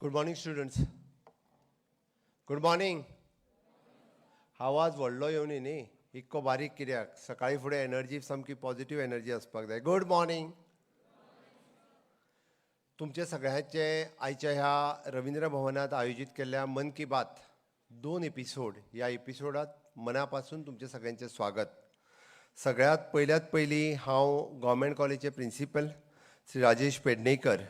Good morning students. Good morning. आवाज व्हडलो येवनी न्ही, इतको बारीक कित्याक? सकाळी फुडें एनर्जी सामकी पॉझिटिव्ह एनर्जी आसपाक जाय. Good morning. तुमचे सगळ्यांचे आयच्या ह्या रवींद्र भवनात आयोजीत केल्ल्या मन की बात 2 एपिसोड ह्या एपिसोडात मनापासून तुमचे सगळ्यांचे स्वागत. सगळ्यात पयल्यात पयलीं हांव गव्हर्मेंट कॉलेजचे प्रिंसिपल श्री राजेश पेडणेकर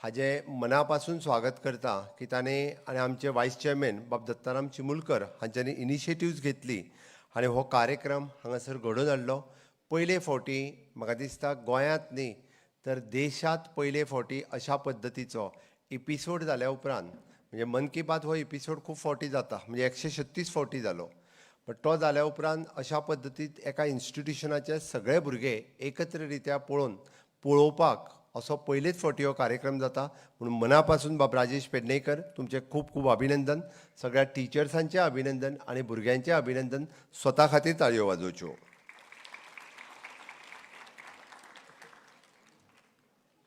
हाजें मनापासून स्वागत करता की ताणें आनी आमचे वायस चेअरमॅन बाब दत्ताराम चिमुलकर हांच्यांनी इनिशिएटिव्ज घेतली आनी हो कार्यक्रम हांगासर घडोवन हाडलो. पयले फावटी म्हाका दिसता गोंयांत न्ही तर देशांत पयले फावटी अशा पद्दतीचो एपिसोड जाल्या उपरांत, म्हणजे मन की बात हो एपिसोड खूब फावटी जाता, म्हणजे 136 फावटी जालो, बट तो जाल्या उपरांत अशा पद्दतीत एका इन्स्टिट्युशनाचे सगळे भुरगे एकत्र रित्या पळोवपाक असो पयलेच फावटी हो कार्यक्रम जाता. म्हणून मनापासून बाब राजेश पेडणेकर तुमचें खूब खूब अभिनंदन, सगळ्या टिचर्सांचें अभिनंदन आनी भुरग्यांचें अभिनंदन. स्वता खातीर ताळयो वाजोवच्यो.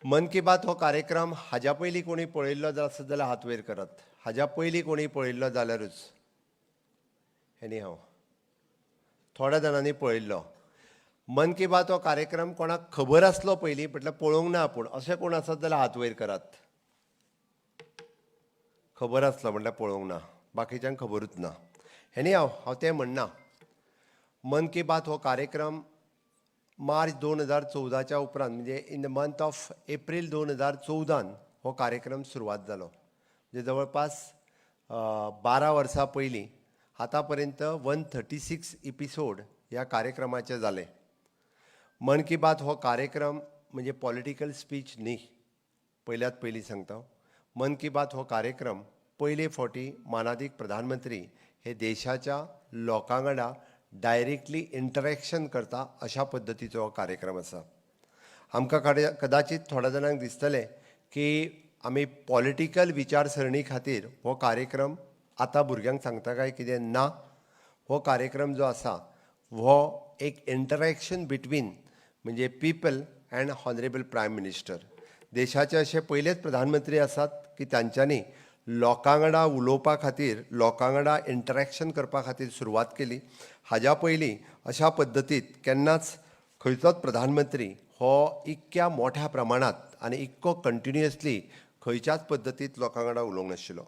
मन की बात हो कार्यक्रम हाज्या पयलीं कोणी पळयल्लो आसत जाल्यार हात वयर करात. हाज्या पयलीं कोणी पळयल्लो जाल्यारूच. एनी हांव थोड्या जाणांनी पळयल्लो मन की बात हो कार्यक्रम. कोणाक खबर आसलो पयलीं म्हटल्यार पळोवंक ना आपूण, अशें कोण आसत जाल्यार हात वयर करात. खबर आसलो म्हटल्यार पळोवंक ना, बाकीच्यांक खबरूच ना. एनी हांव हांव तें म्हणना. मन की बात हो कार्यक्रम मार्च 2014च्या उपरांत, म्हणजे in the month of April 2014 हो कार्यक्रम सुरवात जालो, म्हणजे जवळपास 12 वर्सां पयलीं. आतां पर्यंत 136 एपिसोड ह्या कार्यक्रमाचे जाले. मन की बात हो कार्यक्रम म्हणजे पॉलिटिकल स्पीच न्ही, पयल्यात पयलीं सांगता. मन की बात हो कार्यक्रम पयले फावटी मानादीक प्रधानमंत्री हे देशाच्या लोकां वांगडा डायरेक्टली इंटरेक्शन करता अशा पद्दतीचो हो कार्यक्रम आसा. आमकां कदाचित थोड्या जाणांक दिसतलें की आमी पॉलिटिकल विचारसरणी खातीर हो कार्यक्रम आतां भुरग्यांक सांगता काय कितें ना. हो कार्यक्रम जो आसा हो एक इंटरेक्शन बिटवीन म्हणजे people and honourable prime minister. देशाचे अशे पयलेच प्रधानमंत्री आसात की तांच्यांनी लोकां वांगडा उलोवपा खातीर, लोकां वांगडा इंटरेक्शन करपा खातीर सुरवात केली. हाज्या पयलीं अशा पद्दतीत केन्नाच खंयचोच प्रधानमंत्री हो इतक्या मोठ्या प्रमाणांत आनी इतको कंटिन्युअसली खंयच्याच पद्दतीत लोकां वांगडा उलोवंक नाशिल्लो.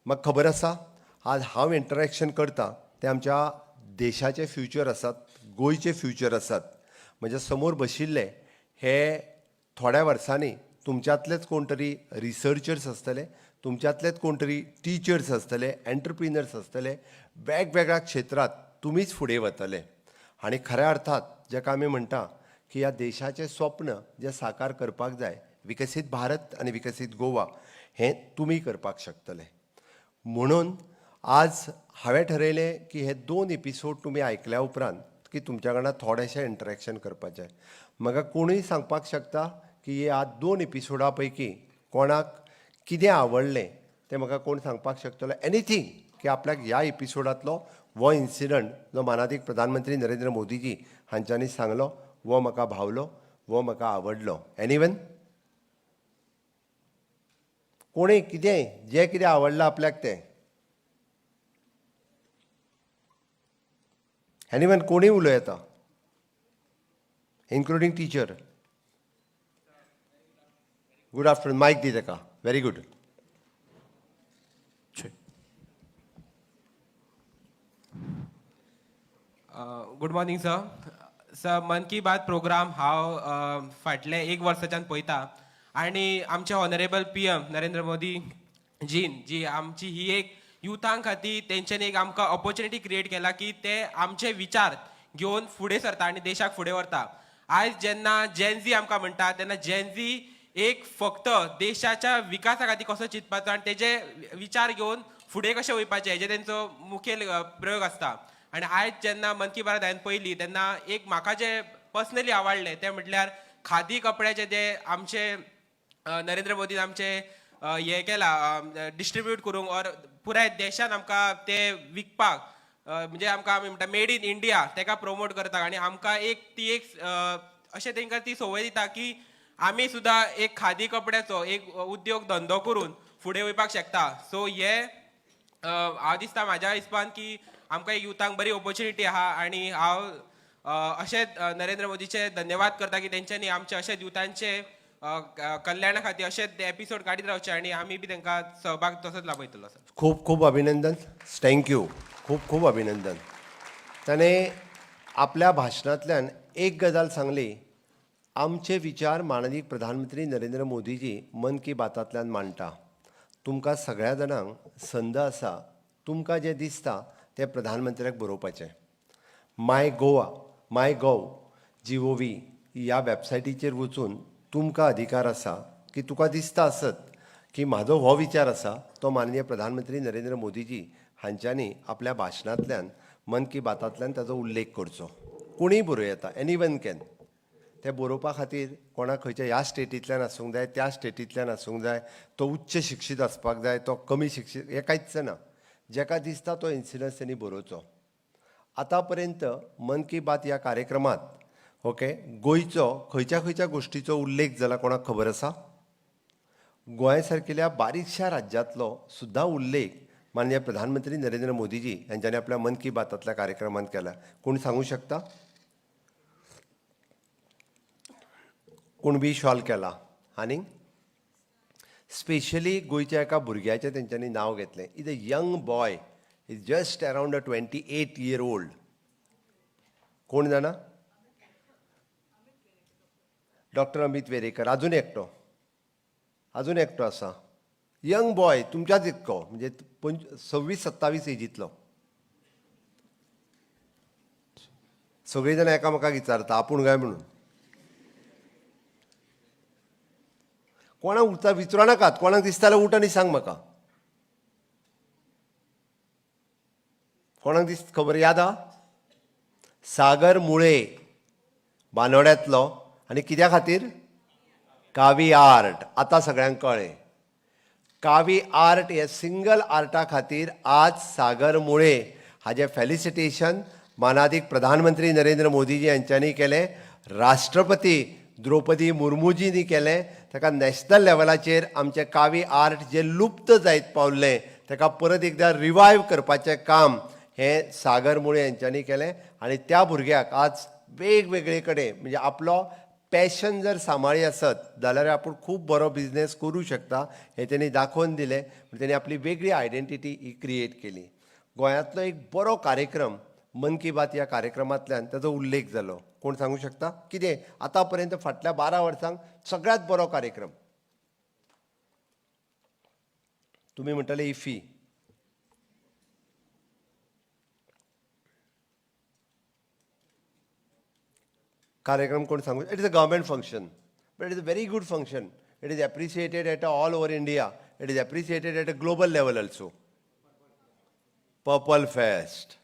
म्हाका खबर आसा आज हांव इंटरेक्शन करता तें आमच्या देशाचे फ्युचर आसात, गोंयचे फ्युचर आसात. म्हज्या समोर बशिल्ले हे थोड्या वर्सांनी तुमच्यांतलेच कोण तरी रिसर्चर्स आसतले, तुमच्यांतलेच कोण तरी टिचर्स आसतले, एंटरप्रिनर्स आसतले. वेगवेगळ्या क्षेत्रांत तुमीच फुडें वतले आनी खऱ्या अर्थात जाका आमी म्हणटा की ह्या देशाचें स्वप्न जें साकार करपाक जाय, विकसीत भारत आनी विकसीत गोवा, हें तुमी करपाक शकतले. म्हणून आज हांवें ठरयलें की हे 2 एपिसोड तुमी आयकल्या उपरांत की तुमच्या वांगडा थोडेशें इंटरेक्शन करपाचें. म्हाका कोणूय सांगपाक शकता की ह्या 2 एपिसोडा पैकी कोणाक कितें आवडलें तें म्हाका कोण सांगपाक शकतलो? एनीथींग की आपल्याक ह्या एपिसोडांतलो हो इन्सिडंट जो मानादीक प्रधानमंत्री नरेंद्र मोदीजी हांच्यांनी सांगलो वो म्हाका भावलो, वो म्हाका आवडलो. एनिवन, कोणूय कितेंय जें कितें आवडलां आपल्याक तें. एनिवन, कोणूय उलोवं येता, including teacher. Good afternoon. Mic दी ताका. Very good. Good morning sir. Sir, Mann Ki Baat programme हांव फाटले 1 वर्साच्यान पळयता आनी आमचे ऑनरेबल PM Narendra Modi जीन जी आमची ही एक युथां खातीर तेंच्यांनी एक आमकां ऑपॉर्च्युनिटी क्रिएट केला की ते आमचे विचार घेवन फुडें सरता आनी देशाक फुडें व्हरता. आयज जेन्ना जेनझी आमकां म्हणटा तेन्ना जेनझी एक फक्त देशाच्या विकासा खातीर कसो चिंतपाचो आनी तेजे विचार घेवन फुडें कशें वयपाचें हेजे तेंचो मुखेल प्रयोग आसता. आनी आयज जेन्ना मन की बात हांवें पळयली तेन्ना एक म्हाका जें पर्सनली आवडलें तें म्हटल्यार खादी कपड्याचे जे आमचे नरेंद्र मोदीन आमचे हें केला डिस्ट्रिब्यूट करूंक ऑर पुराय देशान आमकां ते विकपाक, म्हणजे आमकां आमी म्हणटा मेड इन इंडिया तेका प्रमोट करता आनी आमकां एक ती एक अशें तेंकां ती संवय दिता की आमी सुद्दां एक खादी कपड्याचो एक उद्योग धंदो करून फुडें वयपाक शकता. सो हे हांव दिसता म्हाज्या हिसपान की आमकां एक युथांक बरी ऑपॉर्च्युनिटी आहा आनी हांव अशेंच नरेंद्र मोदीचे धन्यवाद करता की तेंच्यांनी आमचे अशेंच युथांचे कल्याणा खातीर अशेच एपिसोड काडीत रावचे आनी आमी बी तांकां सहभाग तसोच लाभयतलो सर. खूब खूब अभिनंदन. Thank you. खूब खूब अभिनंदन. ताणें आपल्या भाशणांतल्यान एक गजाल सांगली, आमचे विचार माननीय प्रधानमंत्री नरेंद्र मोदीजी मन की बातांतल्यान मांडटा. तुमकां सगळ्या जाणांक संद आसा, तुमकां जें दिसता तें प्रधानमंत्र्याक बरोवपाचें. My Goa, my gov GOV ह्या वेबसायटीचेर वचून तुमकां अधिकार आसा की तुका दिसता आसत की म्हाजो हो विचार आसा, तो माननीय प्रधानमंत्री नरेंद्र मोदीजी हांच्यांनी आपल्या भाशणांतल्यान, मन की बातांतल्यान ताजो उल्लेख करचो. कोणीय बरोवं येता, एनी वन can. ते बरोवपा खातीर कोणाक खंयच्या ह्या स्टेटींतल्यान आसूंक जाय, त्या स्टेटींतल्यान आसूंक जाय, तो उच्च शिक्षीत आसपाक जाय, तो कमी शिक्षीत, हें कांयच ना. जेका दिसता तो इन्सिडन्स तेणी बरोवचो. आतां पर्यंत मन की बात ह्या कार्यक्रमांत, ओके, गोंयचो खंयच्या खंयच्या गोश्टीचो उल्लेख जाला, कोणाक खबर आसा? गोंय सारकेल्या बारीकश्या राज्यांतलो सुद्दां उल्लेख माननीय प्रधानमंत्री नरेंद्र मोदीजी हांच्यांनी आपल्या मन की बातांतल्या कार्यक्रमांत केला. कोण सांगू शकता? कुणबी शॉल केला आनी स्पेशली गोंयच्या एका भुरग्याचें तेंच्यांनी नांव घेतलें. Is a young boy, is just around a 28 year old. कोण जाणा? डॉक्टर अमित वेरेकर. अजून एकटो, अजून एकटो आसा, यंग बॉय, तुमच्याच इतको, म्हणजे 26-27 एजींतलो. सगळीं जाणां एकामेकाक विचारता आपूण काय म्हणून. कोणाक उरता विचारू नाकात. कोणाक दिसता जाल्यार उठ आनी सांग म्हाका. कोणाक दीस खबर याद आहा? सागर मुळे, बानोड्यांतलो. आनी कित्या खातीर? कावी आर्ट. आतां सगळ्यांक कळ्ळें. कावी आर्ट हे सिंगल आर्टा खातीर आज सागर मुळे हाजें फेलिसिटेशन मानादीक प्रधानमंत्री नरेंद्र मोदीजी हांच्यांनी केलें, राष्ट्रपती द्रौपदी मुर्मूजींनी केलें. ताका नॅशनल लेवलाचेर आमचें कावी आर्ट जें लुप्त जायत पावल्लें, ताका परत एकदां रिवायव करपाचें काम हें सागर मुळे हांच्यांनी केलें. आनी त्या भुरग्याक आज वेगवेगळे कडेन, म्हणजे आपलो पॅशन जर सांबाळी आसत जाल्यार आपूण खूब बरो बिजनेस करूं शकता हें तेणी दाखोवन दिलें. तेणी आपली वेगळी आयडेंटिटी ही क्रिएट केली. गोंयांतलो एक बरो कार्यक्रम मन की बात ह्या कार्यक्रमांतल्यान ताजो उल्लेख जालो. कोण सांगू शकता कितें आतां पर्यंत फाटल्या 12 वर्सांक सगळ्यांत बरो कार्यक्रम? तुमी म्हणटले इफी. कार्यक्रम कोण सांगू? It is a government function, but it is a very good function. It is appreciated at all over India. It is appreciated at a global level also. Purple Fest.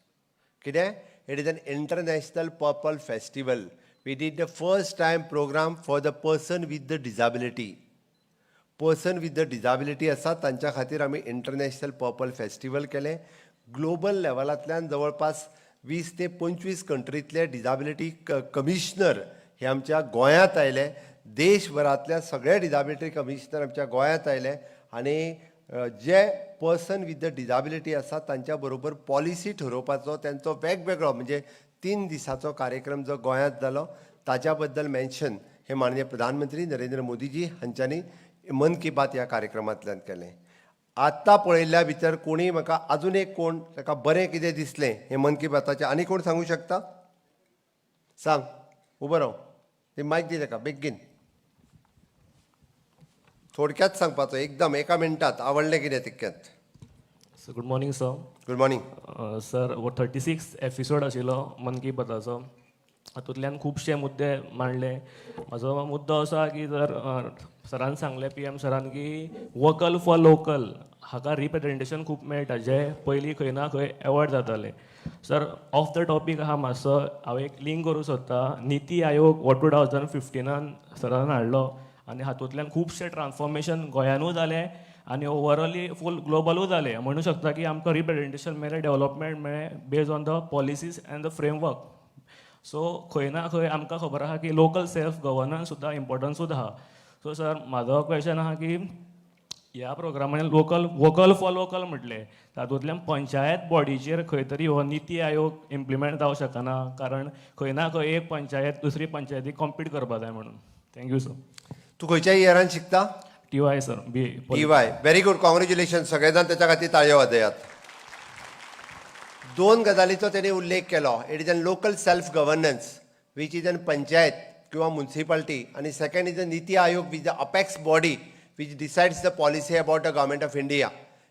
कितें? It is an international purple festival. We did the first time program for the person with the disability. Person with the disability आसा तांच्या खातीर आमी international purple festival केलें. Global लेवलांतल्यान जवळपास 20 ते 25 कंट्रींतले disability commissioner हे आमच्या गोंयांत आयले. देशभरांतल्या सगळे डिजाबिलिटी कमिशनर आमच्या गोंयांत आयले आनी जे पर्सन विथ the disability आसा तांच्या बरोबर पॉलिसी ठरोवपाचो तांचो वेगवेगळो, म्हणजे 3 दिसाचो कार्यक्रम जो गोंयांत जालो, ताच्या बद्दल मेन्शन हे माननीय प्रधानमंत्री नरेंद्र मोदीजी हांच्यांनी मन की बात ह्या कार्यक्रमांतल्यान केलें. आत्तां पळयल्ल्या भितर कोणी म्हाका अजून एक कोण ताका बरें कितें दिसलें हें मन की बाताचें, आनी कोण सांगू शकता? सांग, उबो राव. ती मायक दी ताका बेगीन. थोडक्यात सांगपाचो, एकदम एका मिनटात, आवडलें कितें तितक्यात. So good morning, sir. Good morning. Sir, हो 36 एपिसोड आशिल्लो मन की बाताचो. हातूंतल्यान खुबशे मुद्दे मांडले. म्हाजो मुद्दो असो आहा की जर सरान सांगलें, पी एम सरान, की वोकल फॉर लोकल हाका रिप्रेजेंटेशन खूब मेळटा, जें पयलीं खंय ना खंय एवॉयड जातालें. सर, ऑफ the topic आहा मातसो, हांव एक लिंक करूंक सोदता. निती आयोग हो 2015नान सरान हाडलो आनी हातूंतल्यान खुबशें ट्रान्सफॉर्मेशन गोंयानूय जालें आनी ओवरऑली फूल ग्लोबलूय जालें. म्हणू शकता की आमकां रिप्रेजेंटेशन मेळ्ळें, डेवलपमेंट मेळ्ळें based on the policies and the framework. So खंय ना खंय आमकां खबर आहा की लोकल सेल्फ गवर्नन्स सुद्दां इम्पॉर्टंट सुद्दां आहा. सो सर, म्हाजो क्वेश्चन आहा की ह्या प्रोग्रामान लोकल, वोकल फॉर लोकल म्हटलें. तातूंतल्यान पंचायत बॉडीचेर खंय तरी हो निती आयोग इम्प्लिमेंट जावंक शकना, कारण खंय ना खंय एक पंचायत दुसरी पंचायती कॉम्पीट करपा जाय म्हणून. Thank you sir. तूं खंयच्या इयरान शिकता? TY sir, B. TY, very good, congratulation. सगळे जाण त्याच्या खातीर ताळयो वाजयात. दोन गजालीचो तेणी उल्लेख केलो. It is an local self governance, which is an panchayat किंवा मुन्सिपाल्टी, आनी second is a NITI Aayog, which the apex body which decides the policy about the government of India.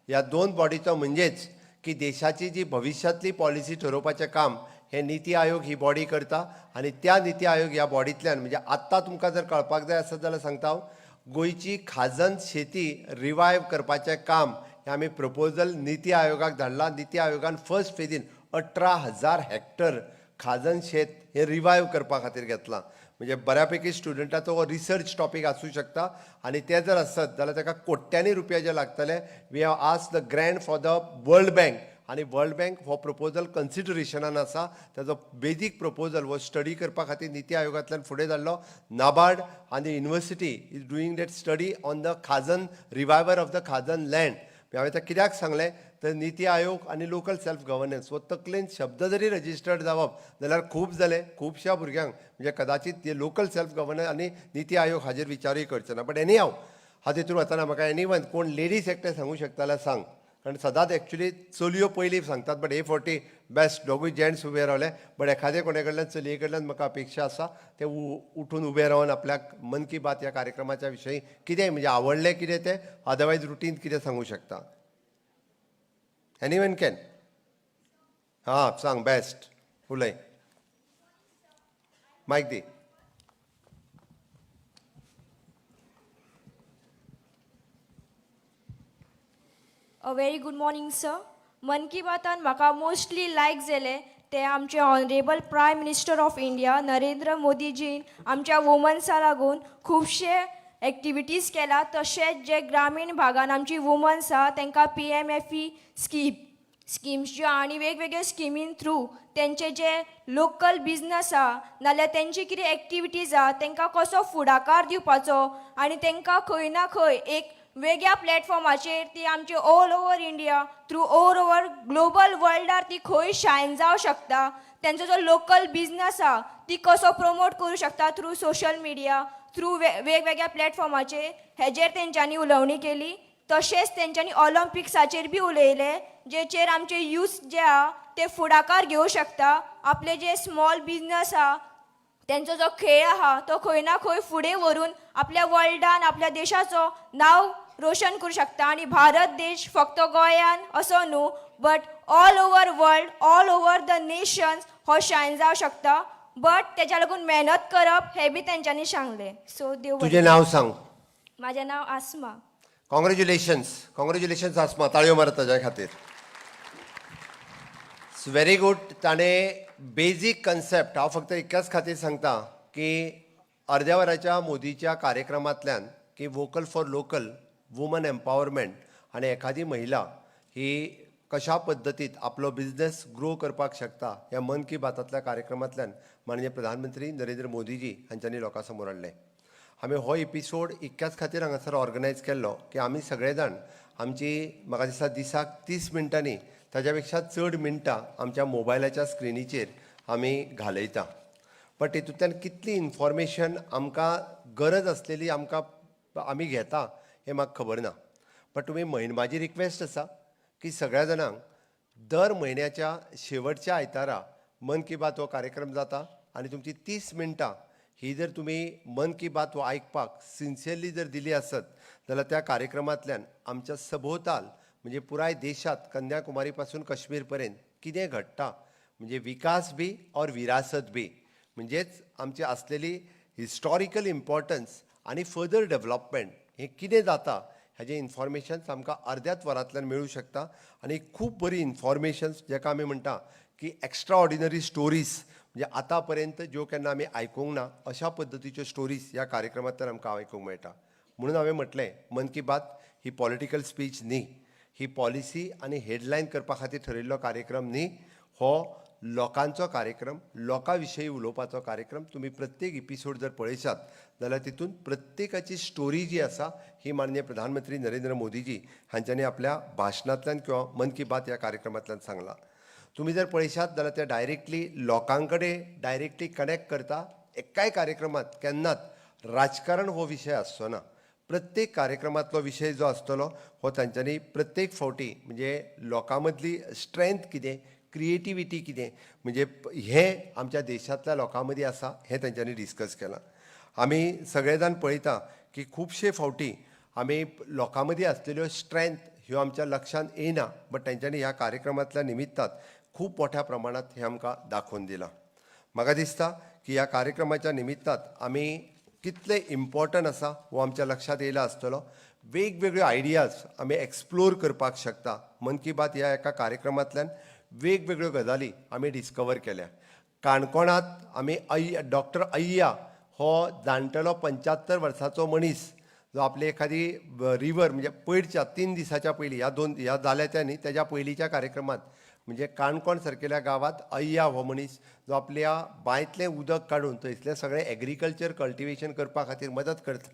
ह्या दोन बॉडीचो म्हणजेच की देशाची जी भविश्यांतली पॉलिसी ठरोवपाचें काम हें निती आयोग ही बॉडी करता. आनी त्या निती आयोग ह्या बॉडींतल्यान, म्हणजे आत्तां तुमकां जर कळपाक जाय आसत जाल्यार सांगता हांव, गोंयची खाजन शेती रिवायव करपाचें काम हें आमी प्रपोजल निती आयोगाक धाडलां. निती आयोगान फर्स्ट फेजीन 18,000 हॅक्टर खाजन शेत हें रिवायव करपा खातीर घेतलां. म्हणजे बऱ्यापैकी स्टुडंटाचो हो रिसर्च टॉपीक आसूं शकता आनी ते जर आसत जाल्यार ताका कोट्यांनी रुपया जे लागतले. We have ask the grant for the World Bank आनी वर्ल्ड बँक हो प्रपोजल कन्सिडरेशनान आसा. ताजो बेजीक प्रपोजल हो स्टडी करपा खातीर निती आयोगांतल्यान फुडें धाडलो. नाबार्ड आनी university is doing that study on the khazan revival of the khazan land. हांवें तें कित्याक सांगलें तर निती आयोग आनी लोकल सेल्फ गवर्नन्स हो तकलेन शब्द जरी रजिस्टर्ड जावप जाल्यार खूब जालें खुबश्या भुरग्यांक. म्हणजे कदाचित ते लोकल सेल्फ गवर्नन्स आनी निती आयोग हाजेर विचारूय करचे ना. बट एनी हाव, हांव तितून वचना. म्हाका एनी वन कोण लेडीज एकटें सांगूंक शकता जाल्यार सांग, कारण सदांच एक्चुली चलयो पयलीं सांगतात, बट हे फावटी बेस्ट दोगूय जेंट्स उबे रावले. बट एखादे कोणे कडल्यान, चलये कडल्यान म्हाका अपेक्षा आसा, ते उठून उबे रावन आपल्याक मन की बात ह्या कार्यक्रमाच्या विशयी कितें म्हणजे आवडलें कितें तें, अदरवायज रुटीन कितें सांगूं शकता. Any one can. हां, सांग, बेस्ट उलय, mic the. A very good morning sir. मन की बातान म्हाका मोस्टली लायक जालें ते आमचे honourable prime minister of India Narendra मोदीजीन आमच्या वुमन्सा लागून खुबशे एक्टिविटीज केला. तशेंच जे ग्रामीण भागान आमची वुमन्स आहा तांकां PMFE schemes ज्यो आनी वेगवेगळे स्किमीन थ्रू तेंचे जे लोकल बिजनस आहा नाल्यार तेंची कितें एक्टिविटीज आहा तांकां कसो फुडाकार दिवपाचो आनी तांकां खंय ना खंय एक वेगळ्या प्लॅटफॉर्माचेर ती आमची all over India through all over global वर्ल्डार ती खंय शायन जावं शकता, तेंचो जो लोकल बिजनस आहा ती कसो promote करूं शकता थ्रू सोशल मिडिया, थ्रू वेगवेगळ्या प्लॅटफॉर्माचेर, हेजेर तेंच्यांनी उलोवणी केली. तशेंच तेंच्यांनी ऑलिम्पिक्साचेर बी उलयले, जेचेर आमचे यूथ जे आहा ते फुडाकार घेवं शकता, आपले जे स्मॉल बिजनस आहा तेंचो जो खेळ आहा तो खंय ना खंय फुडें व्हरून आपल्या वर्ल्डान आपल्या देशाचो नांव रोशन करूं शकता. आनी भारत देश फक्त गोंयान असो न्हू, but all over world, all over the nations हो शायन जावं शकता, बट तेज्या लागून मेहनत करप हें बी तेंच्यांनी सांगलें. सो देव बरें. तुजें नांव सांग. म्हाजें नांव आस्मा. कॉंग्रेच्युलेशन्स, कॉंग्रेच्युलेशन्स आसमा, ताळयो मारत ताज्या खातीर. It's very good. ताणें बेजीक कन्सेप्ट, हांव फक्त इतल्याच खातीर सांगता की अर्द्या वराच्या मोदीच्या कार्यक्रमांतल्यान की vocal for local, woman empowerment आनी एखादी महिला ही कशा पद्दतीत आपलो बिजनेस ग्रो करपाक शकता ह्या मन की बातांतल्या कार्यक्रमांतल्यान माननीय प्रधानमंत्री नरेंद्र मोदीजी हांच्यांनी लोकां समोर हाडलें. आमी हो एपिसोड इतक्याच खातीर हांगासर ऑर्गनायज केल्लो की आमी सगळे जाण आमची, म्हाका दिसता, दिसाक 30 मिनटांनी ताज्या पेक्षा चड मिनटां आमच्या मोबायलाच्या स्क्रिनीचेर आमी घालयता. बट तितूंतल्यान कितली इन्फॉर्मेशन आमकां गरज आसलेली आमकां आमी घेता हें म्हाका खबर ना. बट तुमी म्हयन, म्हाजी रिक्वेस्ट आसा की सगळ्या जाणांक दर म्हयन्याच्या शेवटच्या आयतारा मन की बात हो कार्यक्रम जाता आनी तुमची 30 मिनटां ही जर तुमी मन की बात हो आयकपाक सिन्सियरली जर दिली आसत जाल्यार त्या कार्यक्रमांतल्यान आमच्या सभोवताल, म्हणजे पुराय देशांत कन्याकुमारी पासून कश्मीर पर्यंत कितें घडटा, म्हणजे विकास बी और विरासत बी, म्हणजेच आमची आसलेली हिस्टॉरिकल इम्पॉर्टन्स आनी फर्दर डेव्हलपमेंट हें कितें जाता हाजें इन्फॉर्मेशन्स आमकां अर्द्याच वरांतल्यान मेळूं शकता. आनी खूब बरी इन्फॉर्मेशन्स, जाका आमी म्हणटा की एक्स्ट्रा ऑर्डिनरी स्टोरीज, म्हणजे आतां पर्यंत ज्यो केन्ना आमी आयकूंक ना अशा पद्दतीच्यो स्टोरीज ह्या कार्यक्रमांतल्यान आमकां आयकूंक मेळटा. म्हणून हांवें म्हटलें, मन की बात ही पॉलिटिकल स्पीच न्ही, ही पॉलिसी आनी हेडलायन करपा खातीर ठरयल्लो कार्यक्रम न्ही. हो लोकांचो कार्यक्रम, लोकां विशयी उलोवपाचो कार्यक्रम. तुमी प्रत्येक एपिसोड जर पळयशात जाल्यार तितून प्रत्येकाची स्टोरी जी आसा ही माननीय प्रधानमंत्री नरेंद्र मोदीजी हांच्यांनी आपल्या भाशणांतल्यान किंवा मन की बात ह्या कार्यक्रमांतल्यान सांगलां. तुमी जर पळयशात जाल्यार ते डायरेक्टली लोकां कडेन डायरेक्टली कनेक्ट करता. एकाय कार्यक्रमांत केन्नाच राजकारण हो विशय आसचो ना. प्रत्येक कार्यक्रमांतलो विशय जो आसतलो हो तांच्यांनी प्रत्येक फावटी म्हणजे लोकां मदली स्ट्रेंथ कितें, क्रिएटिविटी कितें, म्हणजे हें आमच्या देशांतल्या लोकां मदीं आसा हें तांच्यांनी डिस्कस केलां. आमी सगळे जाण पळयता की खुबशे फावटी आमी लोकां मदीं आसलेल्यो स्ट्रेंथ ह्यो आमच्या लक्षांत येयना, बट तांच्यांनी ह्या कार्यक्रमांतल्या निमित्तान खूब मोठ्या प्रमाणांत हें आमकां दाखोवन दिलां. म्हाका दिसता की ह्या कार्यक्रमाच्या निमित्तान आमी कितले इम्पॉर्टंट आसा हो आमच्या लक्षांत येयला आसतलो. वेगवेगळ्यो आयडियाज आमी एक्सप्लोर करपाक शकता. मन की बात ह्या एका कार्यक्रमांतल्यान वेगवेगळ्यो गजाली आमी डिस्कवर केल्या. काणकोणांत आमी डॉक्टर अय्या हो जाणटेलो 75 वर्साचो मनीस जो आपली एखादी रिवर म्हणजे पयरच्या 3 दिसाच्या पयलीं ह्या दोन ह्या जाल्या त्या न्ही तेज्या पयलींच्या कार्यक्रमांत म्हणजे काणकोण सारकेल्या गांवांत अय्या हो मनीस जो आपल्या बांयतलें उदक काडून थंयसलें सगळें एग्रीकल्चर कल्टिवेशन करपा खातीर मदत करता,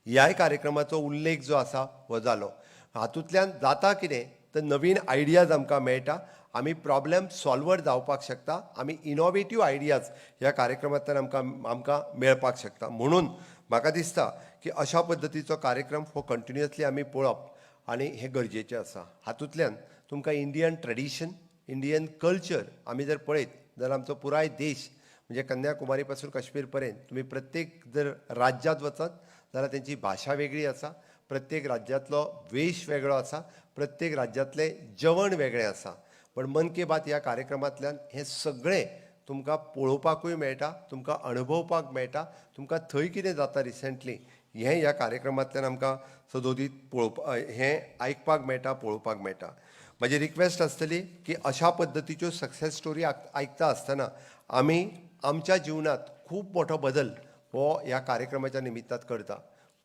ह्याय कार्यक्रमाचो उल्लेख जो आसा हो जालो. हातूंतल्यान जाता कितें तर नवीन आयडियाज आमकां मेळटा, आमी प्रॉब्लम सॉल्वर जावपाक शकता, आमी इनोवेटीव आयडियाज ह्या कार्यक्रमांतल्यान आमकां आमकां मेळपाक शकता. म्हणून म्हाका दिसता की अशा पद्दतीचो कार्यक्रम हो कंटिन्युअसली आमी पळोवप आनी हें गरजेचें आसा. हातूंतल्यान तुमकां इंडियन ट्रेडिशन, इंडियन कल्चर आमी जर पळयत जाल्यार आमचो पुराय देश म्हणजे कन्याकुमारी पासून काश्मीर पर्यंत तुमी प्रत्येक जर राज्यांत वचत जाल्यार तेंची भाशा वेगळी आसा, प्रत्येक राज्यांतलो वेश वेगळो आसा, प्रत्येक राज्यांतलें जेवण वेगळें आसा. पण मन की बात ह्या कार्यक्रमांतल्यान हें सगळें तुमकां पळोवपाकूय मेळटा, तुमकां अणभवपाक मेळटा, तुमकां थंय कितें जाता रिसेंटली हें ह्या कार्यक्रमांतल्यान आमकां सदोदीत पळोवपा हें आयकपाक मेळटा, पळोवपाक मेळटा. म्हजी रिक्वेस्ट आसतली की अशा पद्दतीच्यो सक्सेस स्टोरी आयकता आसतना आमी आमच्या जिवनांत खूब मोठो बदल हो ह्या कार्यक्रमाच्या निमित्तान करता.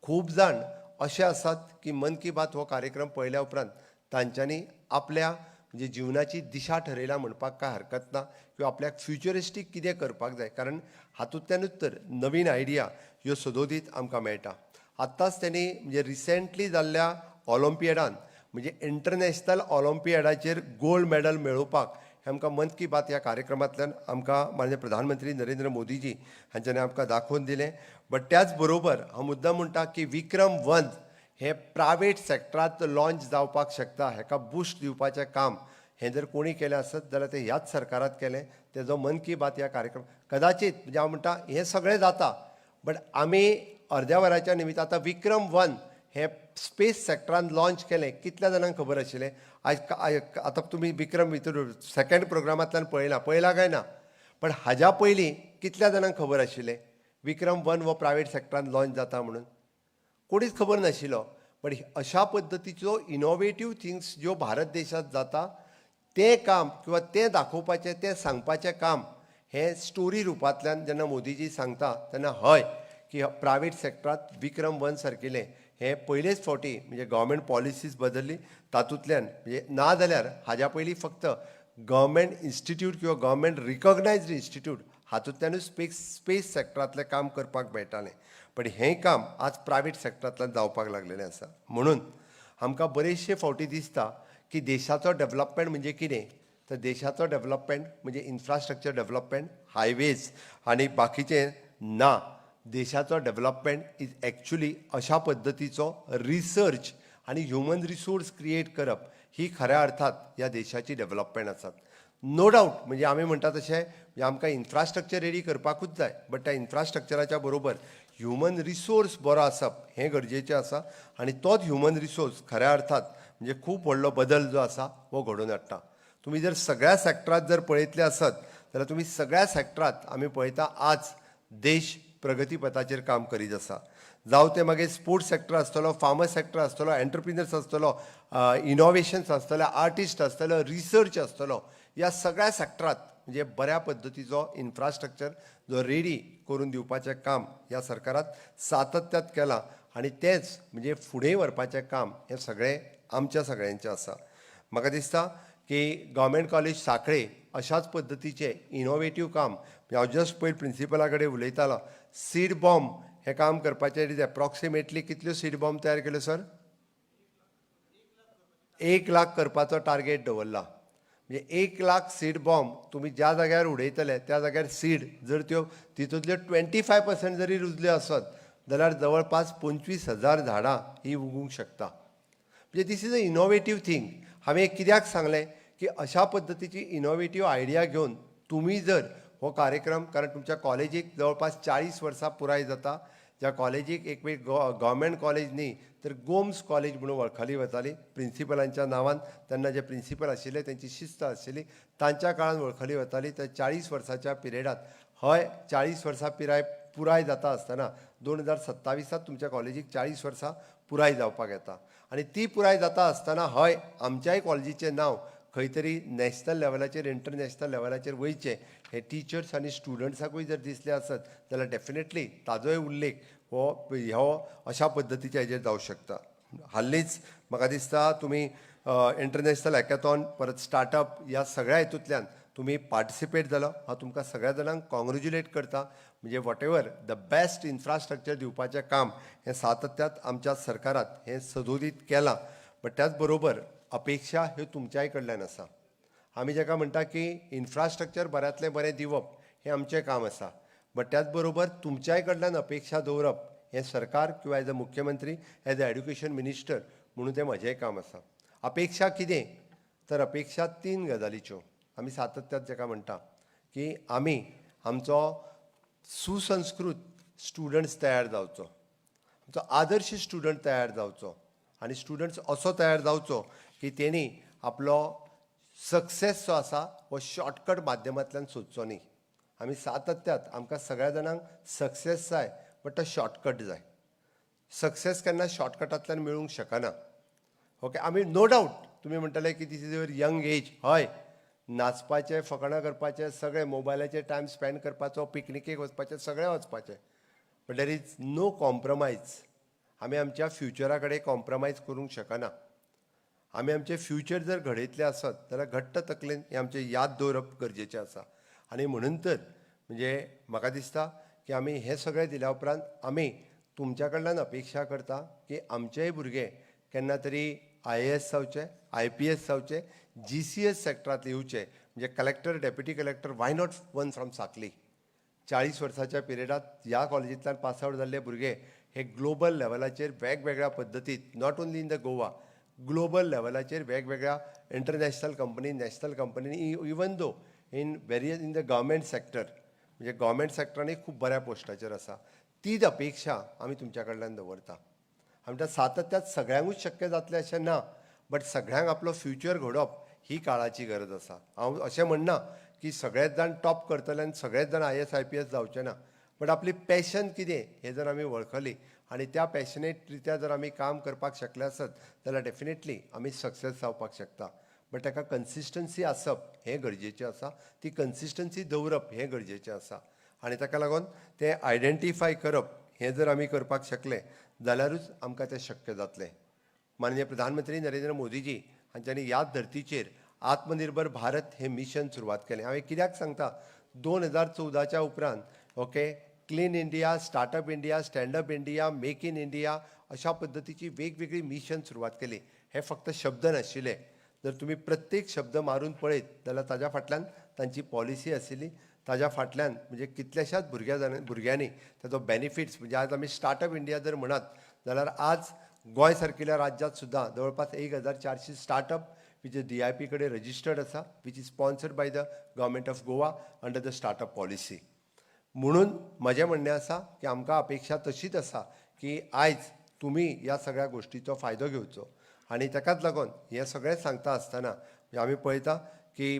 खूब जाण अशे आसात की मन की बात हो कार्यक्रम पळयल्या उपरांत तांच्यांनी आपल्या म्हणजे जिवनाची दिशा ठरयल्या म्हणपाक कांय हरकत ना, किंवा आपल्याक फ्युचरिस्टीक कितें करपाक जाय, कारण हातूंतल्यानूच तर नवीन आयडिया ह्यो सदोदीत आमकां मेळटा. आत्ताच तेणी म्हणजे रिसेंटली जाल्ल्या ऑलिम्पियडान म्हणजे इंटरनॅशनल ऑलिम्पियडाचेर गोल्ड मॅडल मेळोवपाक हें आमकां मन की बात ह्या कार्यक्रमांतल्यान आमकां माननीय प्रधानमंत्री नरेंद्र मोदीजी हांच्यांनी आमकां दाखोवन दिलें. बट त्याच बरोबर हांव मुद्दाम म्हणटा की विक्रम 1 हें प्रायवेट सॅक्टरांत लॉन्च जावपाक शकता, हेका बुस्ट दिवपाचें काम हें जर कोणी केलें आसत जाल्यार तें ह्याच सरकारात केलें. तेजो मन की बात ह्या कार्यक्रम कदाचित म्हणजे हांव म्हणटा हें सगळें जाता, बट आमी अर्द्या वराच्या निमित्त आतां विक्रम 1 हें स्पेस सॅक्टरान लॉन्च केलें, कितल्या जाणांक खबर आशिल्लें? आयज आतां तुमी विक्रम भितर सेकेंड प्रोग्रामांतल्यान पळयलां, पळयलां काय ना? पण हाज्या पयलीं कितल्या जाणांक खबर आशिल्लें विक्रम 1 हो प्रायवेट सॅक्टरान लॉन्च जाता म्हणून? कोणीच खबर नाशिल्लो. बट अशा पद्दतीच्यो इनोवेटीव थिंग्स ज्यो भारत देशांत जाता तें काम किंवा तें दाखोवपाचें, तें सांगपाचें काम हें स्टोरी रुपांतल्यान जेन्ना मोदीजी सांगता तेन्ना हय की प्रायवेट सॅक्टरांत विक्रम 1 सारकिलें हें पयलेच फावटी म्हणजे गव्हर्मेंट पॉलिसीज बदल्ली तातूंतल्यान, म्हणजे ना जाल्यार हाज्या पयलीं फक्त गव्हर्मेंट इन्स्टिट्यूट किंवा गव्हर्मेंट रिकॉग्नायज्ड इन्स्टिट्यूट हातूंतल्यानूच स्पेस सॅक्टरांतलें काम करपाक मेळटालें, पण हें काम आज प्रायवेट सॅक्टरांतल्यान जावपाक लागलेलें आसा. म्हणून आमकां बरेचशे फावटी दिसता की देशाचो डेवलपमेंट म्हणजे कितें, तर देशाचो डेवलपमेंट म्हणजे इन्फ्रास्ट्रक्चर डेवलपमेंट, हायवेज आनी बाकीचें ना. देशाचो डेवलपमेंट is actually अशा पद्दतीचो रिसर्च आनी ह्युमन रिसोर्स क्रिएट करप ही खऱ्या अर्थात ह्या देशाची डेवलपमेंट आसात. नो डावट म्हणजे आमी म्हणटा तशें म्हणजे आमकां इन्फ्रास्ट्रक्चर रेडी करपाकूच जाय, बट त्या इन्फ्रास्ट्रक्चराच्या बरोबर ह्युमन रिसोर्स बरो आसप हें गरजेचें आसा आनी तोच ह्युमन रिसोर्स खऱ्या अर्थात म्हणजे खूब व्हडलो बदल जो आसा हो घडोवन हाडटा. तुमी जर सगळ्या सॅक्टरांत जर पळयतले आसत जाल्यार तुमी सगळ्या सॅक्टरांत आमी पळयता आज देश प्रगतीपथाचेर काम करीत आसा. जावं तें मागीर स्पोर्ट्स सॅक्टर आसतलो, फार्मर सॅक्टर आसतलो, एंटरप्रिनर्स आसतलो, इनोवेशन्स आसतले, आर्टिस्ट आसतलो, रिसर्च आसतलो, ह्या सगळ्या सॅक्टरांत म्हणजे बऱ्या पद्दतीचो इन्फ्रास्ट्रक्चर जो रेडी करून दिवपाचें काम ह्या सरकारात सातत्यात केलां आनी तेंच म्हणजे फुडें व्हरपाचें काम हें सगळें आमच्या सगळ्यांचें आसा. म्हाका दिसता की की गव्हर्मेंट कॉलेज सांखळे अशाच पद्दतीचें इनोवेटीव काम. म्हणजे हांव जस्ट पयर प्रिंसिपला कडेन उलयतालो, सीड बॉम्ब हें काम करपाचें. It is approximately कितल्यो सीड बॉम्ब तयार केल्यो सर? 1 लाख करपाचो टार्गेट दवरला. म्हणजे 1 लाख सीड बॉम्ब तुमी ज्या जाग्यार उडयतले त्या जाग्यार सीड जर त्यो तितूंतल्यो 25% जरी रुजल्यो आसत जाल्यार जवळपास 25,000 झाडां ही उगूंक शकता. म्हणजे this is a innovative thing. हांवें कित्याक सांगलें की अशा पद्दतीची इनोवेटीव आयडिया घेवन तुमी जर हो कार्यक्रम, कारण तुमच्या कॉलेजीक जवळपास 40 वर्सां पुराय जाता, ज्या कॉलेजीक एक वेळ गव्हर्मेंट कॉलेज न्ही तर गोम्स कॉलेज म्हणून वळखली वताली, प्रिंसिपलांच्या नांवान, तेन्ना जे प्रिंसिपल आशिल्ले तेंची शिस्त आशिल्ली, तांच्या काळान वळखली वताली. त्या 40 वर्साच्या पिरियडात, हय, 40 वर्सां पिराय पुराय जाता आसतना 2027त तुमच्या कॉलेजीक 40 वर्सां पुराय जावपाक येता आनी ती पुराय जाता आसतना हय आमच्याय कॉलेजीचें नांव खंय तरी नॅशनल लेवलाचेर, इंटरनॅशनल लेवलाचेर वयचें हे टिचर्स आनी स्टुडंट्साकूय जर दिसलें आसत जाल्यार डेफिनेटली ताजोय उल्लेख हो हो अशा पद्दतीच्या हेजेर जावं शकता. हालींच म्हाका दिसता तुमी इंटरनॅशनल हॅकॅथॉन, परत स्टार्टअप ह्या सगळ्या हितूंतल्यान तुमी पार्टिसिपेट जालो. हांव तुमकां सगळ्या जाणांक कॉंग्रेच्युलेट करता. म्हणजे whatever the best infrastructure दिवपाचें काम हें सातत्यात आमच्या सरकारात हें सदोदीत केलां, बट त्याच बरोबर अपेक्षा ह्यो तुमच्याय कडल्यान आसा. आमी जाका म्हणटा की इन्फ्रास्ट्रक्चर बऱ्यांतलें बरें दिवप हें आमचें काम आसा, बट त्याच बरोबर तुमच्याय कडल्यान अपेक्षा दवरप हें सरकार किंवा एज अ मुख्यमंत्री, एज अ एड्युकेशन मिनिस्टर म्हणून तें म्हजेंय काम आसा. अपेक्षा कितें तर अपेक्षा तीन गजालीच्यो. आमी सातत्यात जाका म्हणटा की आमी आमचो सुसंस्कृत स्टुडंट्स तयार जावचो, आमचो आदर्श स्टुडंट तयार जावचो आनी स्टुडंट्स असो तयार जावचो की तेणी आपलो सक्सेस जो आसा हो शॉर्टकट माध्यमांतल्यान सोदचो न्ही. आमी सातत्यात आमकां सगळ्या जाणांक सक्सेस जाय, बट तो शॉर्टकट जाय. सक्सेस केन्ना शॉर्टकटांतल्यान मेळूंक शकना. ओके, आमी नो डावट तुमी म्हणटले की this is your young age. हय, नाचपाचें, फकाणां करपाचें, सगळें मोबायलाचेर टायम स्पेंड करपाचो, पिकनिकेक वचपाचें, सगळें वचपाचें, but there is no compromise. आमी आमच्या फ्युचरा कडेन कॉम्प्रोमायज करूंक शकना. आमी आमचें फ्युचर जर घडयतले आसत जाल्यार घट्ट तकलेन हें आमचें याद दवरप गरजेचें आसा. आनी म्हणून तर म्हणजे म्हाका दिसता की आमी हें सगळें दिल्या उपरांत आमी तुमच्या कडल्यान अपेक्षा करता की आमचेय भुरगे केन्ना तरी आयएएस जावचे, आयपीएस जावचे, जीसीएस सेक्टरांत येवचे, म्हणजे collector, deputy collector, why not one from Sanquelim? 40 वर्साच्या पिरियडात ह्या कॉलेजींतल्यान पास आवट जाल्ले भुरगे हे ग्लोबल लेवलाचेर वेगवेगळ्या पद्दतीत, not only in the Goa, global लेवलाचेर वेगवेगळ्या international company, national company, even though in various in the government sector, म्हणजे गव्हर्मेंट सेक्टरानूय खूब बऱ्या पोस्टाचेर आसा. तीच अपेक्षा आमी तुमच्या कडल्यान दवरता. आमच्या सातत्यात सगळ्यांकूच शक्य जातलें अशें ना, बट सगळ्यांक आपलो फ्युचर घडोवप ही काळाची गरज आसा. हांव अशें म्हणना की सगळेच जाण टॉप करतले आनी सगळेच जाण आयएएस, आयपीएस जावचे ना, बट आपली पॅशन कितें हें जर आमी वळखली आनी त्या पॅशनेट रित्या जर आमी काम करपाक शकले आसत जाल्यार डेफिनेटली आमी सक्सेस जावपाक शकता. बट ताका कन्सिस्टन्सी आसप हें गरजेचें आसा, ती कन्सिस्टन्सी दवरप हें गरजेचें आसा आनी ताका लागून तें आयडेंटिफाय करप हें जर आमी करपाक शकले जाल्यारूच आमकां तें शक्य जातलें. माननीय प्रधानमंत्री नरेंद्र मोदीजी हांच्यांनी ह्याच धर्तीचेर आत्मनिर्भर भारत हें मिशन सुरवात केलें. हांवें कित्याक सांगता, 2014च्या उपरांत, okay, clean India, startup India, stand up India, make in India अशा पद्दतीची वेगवेगळी मिशन सुरवात केली. हे फक्त शब्द नाशिल्ले. जर तुमी प्रत्येक शब्द मारून पळयत जाल्यार ताज्या फाटल्यान तांची पॉलिसी आशिल्ली. ताज्या फाटल्यान म्हणजे कितल्याशाच भुरग्यांनी ताजो बेनिफिट्स, म्हणजे आज आमी स्टार्टअप इंडिया जर म्हणत जाल्यार आज गोंय सारकिल्या राज्यांत सुद्दां जवळपास 1400 startup which is DIP कडेन रजिस्टर्ड आसा, which is sponsored by the government of Goa under the startup policy. म्हणून म्हजें म्हणणें आसा की आमकां अपेक्षा तशीच आसा की आयज तुमी ह्या सगळ्या गोश्टीचो फायदो घेवचो. आनी ताकाच लागून हें सगळें सांगता आसतना म्हणजे आमी पळयता की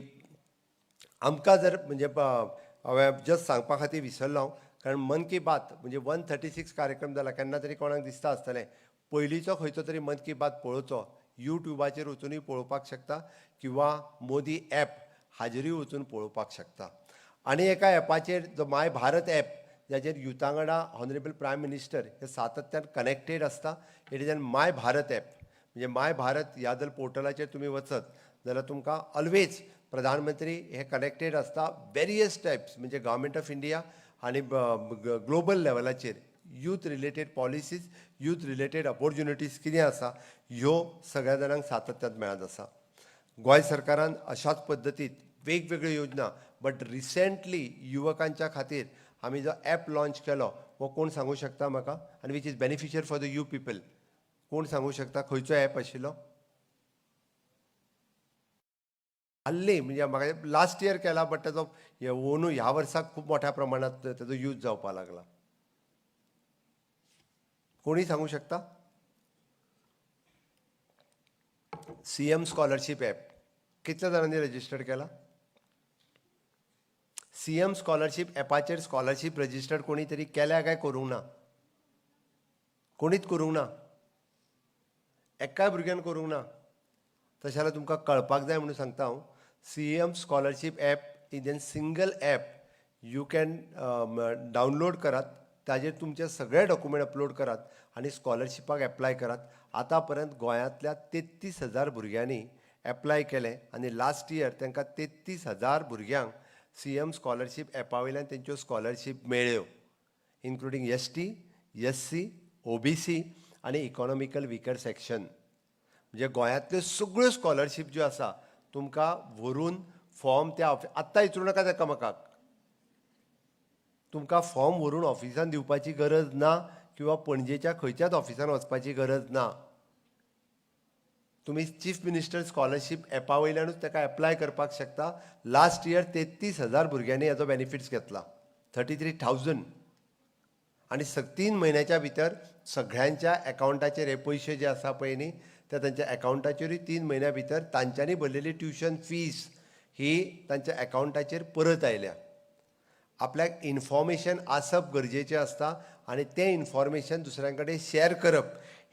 आमकां जर म्हणजे हांवें जस्ट सांगपा खातीर विसरलो हांव, कारण मन की बात म्हणजे 136 कार्यक्रम जाला. केन्ना तरी कोणाक दिसता आसतलें पयलींचो खंयचो तरी मन की बात पळोवचो, युट्युबाचेर वचुनूय पळोवपाक शकता किंवा मोदी एप हाजेरूय वचून पळोवपाक शकता. आनी एका एपाचेर जो माय भारत एप, जाचेर युथा वांगडा ऑनरेबल प्रायम मिनिस्टर हे सातत्यान कनेक्टेड आसता. It is an My Bharat app. म्हणजे माय भारत ह्या जर पोर्टलाचेर तुमी वचत जाल्यार तुमकां ऑलवेज प्रधानमंत्री हे कनेक्टेड आसता वेरियस टायप्स, म्हणजे गव्हर्मेंट ऑफ इंडिया आनी ग्लोबल लेवलाचेर youth related policies, youth related opportunities कितें आसा ह्यो सगळ्या जाणांक सातत्यान मेळत आसा. गोंय सरकारान अशाच पद्दतीत वेगवेगळ्यो योजना, बट रिसेंटली युवकांच्या खातीर आमी जो एप लॉन्च केलो हो कोण सांगू शकता म्हाका? आनी which is beneficial for the you people, कोण सांगू शकता खंयचो एप आशिल्लो? हाल्ली म्हणजे म्हाका लास्ट इयर केला, बट ताजो अंदू ह्या वर्साक खूब मोठ्या प्रमाणात ताजो यूज जावपाक लागला. कोणी सांगू शकता? सीएम स्कॉलरशीप ॲप कितल्या जाणांनी रजिस्टर्ड केला? सीएम स्कॉलरशीप ॲपाचेर स्कॉलरशीप रजिस्टर्ड कोणी तरी केल्या काय करूंक ना? कोणीच करूंक ना? एकाय भुरग्यान करूंक ना? तशें जाल्यार तुमकां कळपाक जाय म्हणून सांगता हांव, CM scholarship app is an single app you can download करात, ताजेर तुमचे सगळे डॉक्युमेंट अपलोड करात आनी स्कॉलरशिपाक एप्लाय करात. आतां पर्यंत गोंयांतल्या 33,000 भुरग्यांनी एप्लाय केलें आनी लास्ट इयर तांकां 33,000 भुरग्यांक सीएम स्कॉलरशीप एपा वयल्यान तेंच्यो स्कॉलरशीप मेळ्ळ्यो, including ST, SC, OBC आनी इकॉनॉमिकल विकर सेक्शन. म्हणजे गोंयांतल्यो सगळ्यो स्कॉलरशीप ज्यो आसा तुमकां व्हरून फॉर्म त्या आत्तां विचारूं नाका एकामेकाक, तुमकां फॉर्म व्हरून ऑफिसान दिवपाची गरज ना किंवा पणजेच्या खंयच्याच ऑफिसान वचपाची गरज ना. तुमी चीफ मिनिस्टर स्कॉलरशीप एपा वयल्यानूच ताका एप्लाय करपाक शकता. लास्ट इयर 33,000 भुरग्यांनी हाजो बेनिफिट्स घेतला, 33,000. आनी 3 म्हयन्याच्या भितर सगळ्यांच्या एकावंटाचेर हे पयशे जे आसा पळय न्ही, ते तांच्या एकावंटाचेरूय 3 म्हयन्या भितर तांच्यांनी भरलेली ट्युशन फीस ही तांच्या एकावंटाचेर परत आयल्या. आपल्याक इन्फॉर्मेशन आसप गरजेचें आसता आनी तें इन्फॉर्मेशन दुसऱ्यां कडेन शॅर करप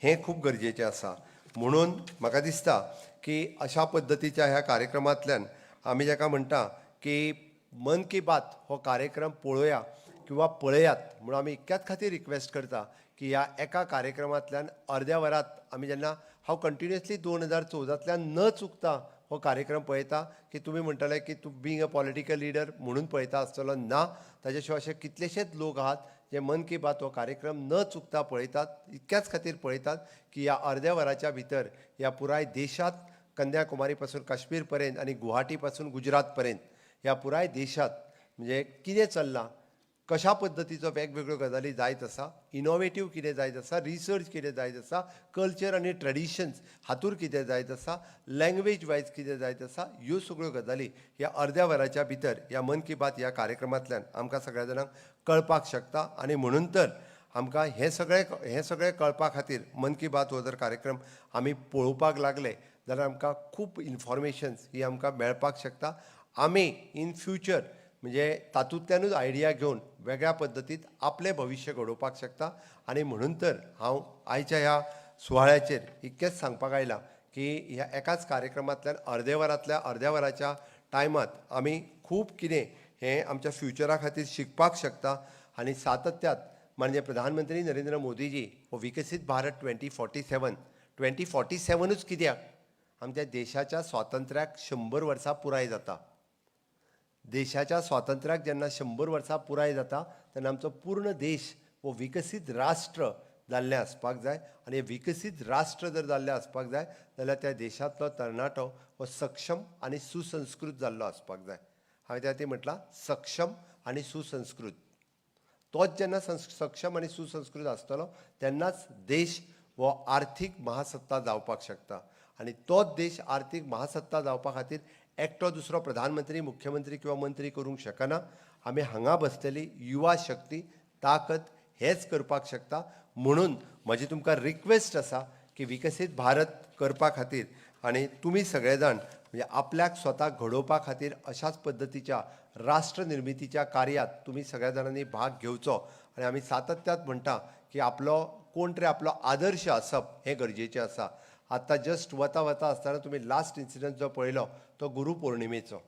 हें खूब गरजेचें आसा. म्हणून म्हाका दिसता की अशा पद्दतीच्या ह्या कार्यक्रमांतल्यान आमी जाका म्हणटा की मन की बात हो कार्यक्रम पळोवया किंवा पळयात म्हणून आमी इतक्याच खातीर रिक्वेस्ट करता की ह्या एका कार्यक्रमांतल्यान अर्द्या वरात आमी जेन्ना हांव कंटिन्युअसली 2014तल्यान न चुकता हो कार्यक्रम पळयता की तुमी म्हणटले की तूं बींग अ पॉलिटिकल लिडर म्हणून पळयता आसतलो, ना, ताजे शिवाय अशे कितलेशेच लोक आहात जे मन की बात हो कार्यक्रम न चुकता पळयतात, इतक्याच खातीर पळयतात की ह्या अर्द्या वराच्या भितर ह्या पुराय देशांत कन्याकुमारी पासून काश्मीर पर्यंत आनी गुवाहाटी पासून गुजरात पर्यंत ह्या पुराय देशांत म्हणजे कितें चल्लां, कशा पद्दतीचो वेगवेगळ्यो गजाली जायत आसा, इनोवेटीव कितें जायत आसा, रिसर्च कितें जायत आसा, कल्चर आनी ट्रेडिशन्स हातूर कितें जायत आसा, लँग्वेज वायज कितें जायत आसा, ह्यो सगळ्यो गजाली ह्या अर्द्या वराच्या भितर ह्या मन की बात ह्या कार्यक्रमांतल्यान आमकां सगळ्या जाणांक कळपाक शकता. आनी म्हणून तर आमकां हें सगळें कळपा खातीर मन की बात हो जर कार्यक्रम आमी पळोवपाक लागले जाल्यार आमकां खूब इन्फॉर्मेशन्स ही आमकां मेळपाक शकता. आमी इन फ्युचर म्हणजे तातूंतल्यानूच आयडिया घेवन वेगळ्या पद्दतीत आपलें भविश्य घडोवपाक शकता. आनी म्हणून तर हांव आयच्या ह्या सुवाळ्याचेर इतकेंच सांगपाक आयलां की ह्या एकाच कार्यक्रमांतल्यान अर्दे वरांतल्या अर्द्या वराच्या टायमांत आमी खूब कितें हें आमच्या फ्युचरा खातीर शिकपाक शकता. आनी सातत्यात माननीय प्रधानमंत्री नरेंद्र मोदीजी हो विकसीत भारत 2047, 2047ूच कित्याक, आमच्या देशाच्या स्वातंत्र्याक 100 वर्सां पुराय जाता. देशाच्या स्वातंत्र्याक जेन्ना 100 वर्सां पुराय जाता तेन्ना आमचो पूर्ण देश हो विकसीत राष्ट्र जाल्लें आसपाक जाय. आनी विकसीत राष्ट्र जर जाल्लें आसपाक जाय जाल्यार त्या देशांतलो तरणाटो हो सक्षम आनी सुसंस्कृत जाल्लो आसपाक जाय. हांवें त्या खातीर म्हटलां सक्षम आनी सुसंस्कृत. तोच जेन्ना सक्षम आनी सुसंस्कृत आसतलो तेन्नाच देश हो आर्थीक महासत्ता जावपाक शकता. आनी तोच देश आर्थीक महासत्ता जावपा खातीर एकटो दुसरो प्रधानमंत्री, मुख्यमंत्री किंवा मंत्री करूंक शकना. आमी हांगा बसलेली युवा शक्ती ताकद हेच करपाक शकता. म्हणून म्हजी तुमकां रिक्वेस्ट आसा की विकसीत भारत करपा खातीर आनी तुमी सगळे जाण म्हणजे आपल्याक स्वताक घडोवपा खातीर अशाच पद्दतीच्या राष्ट्र निर्मितीच्या कार्यात तुमी सगळ्या जाणांनी भाग घेवचो. आनी आमी सातत्यात म्हणटा की आपलो कोण तरी आपलो आदर्श आसप हें गरजेचें आसा. आतां जस्ट वता वता आसतना तुमी लास्ट इन्सिडंट जो पळयलो तो गुरू पौर्णिमेचो,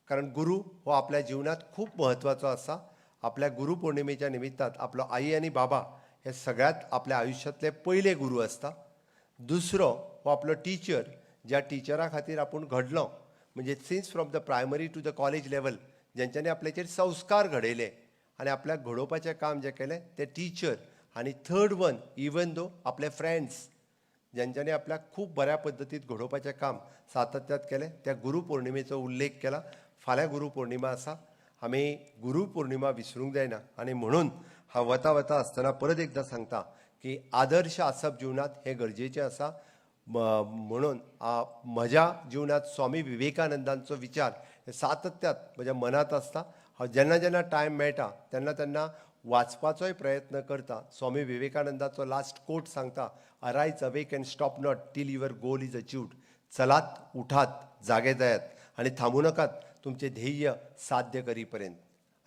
कारण गुरू हो आपल्या जिवनात खूब म्हत्वाचो आसा. आपल्या गुरू पौर्णिमेच्या निमित्तान आपलो आई आनी बाबा हे सगळ्यात आपल्या आयुश्यांतले पयले गुरू आसता. दुसरो हो आपलो टिचर ज्या टिचरा खातीर आपूण घडलो, म्हणजे since from the primary to the college level ज्यांच्यांनी आपल्याचेर संस्कार घडयले आनी आपल्याक घडोवपाचें काम जें केलें ते टिचर. आनी थर्ड वन, इवन दो आपले फ्रेंड्स ज्यांच्यांनी आपल्याक खूब बऱ्या पद्दतीन घडोवपाचें काम सातत्यात केलें. त्या गुरू पौर्णिमेचो उल्लेख केला. फाल्यां गुरू पौर्णिमा आसा, आमी गुरू पौर्णिमा विसरूंक जायना. आनी म्हणून हांव वता वता आसतना परत एकदां सांगता की आदर्श आसप जिवनांत हें गरजेचें आसा. म्हणून म्हज्या जिवनांत स्वामी विवेकानंदांचो विचार हे सातत्यात म्हज्या मनांत आसता. हांव जेन्ना जेन्ना टायम मेळटा तेन्ना तेन्ना वाचपाचोय प्रयत्न करता. स्वामी विवेकानंदाचो लास्ट कोट सांगता, "Arise, awake and stop not till your goal is achieved." चलात, उठात, जागे जायात आनी थांबू नाकात तुमचें ध्येय साध्य करी पर्यंत.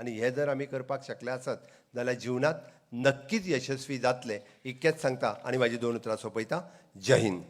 आनी हें जर आमी करपाक शकले आसत जाल्यार जिवनांत नक्कीच यशस्वी जातले, इतकेंच सांगता आनी म्हाजी दोन उतरां सोंपयता. जय हिंद.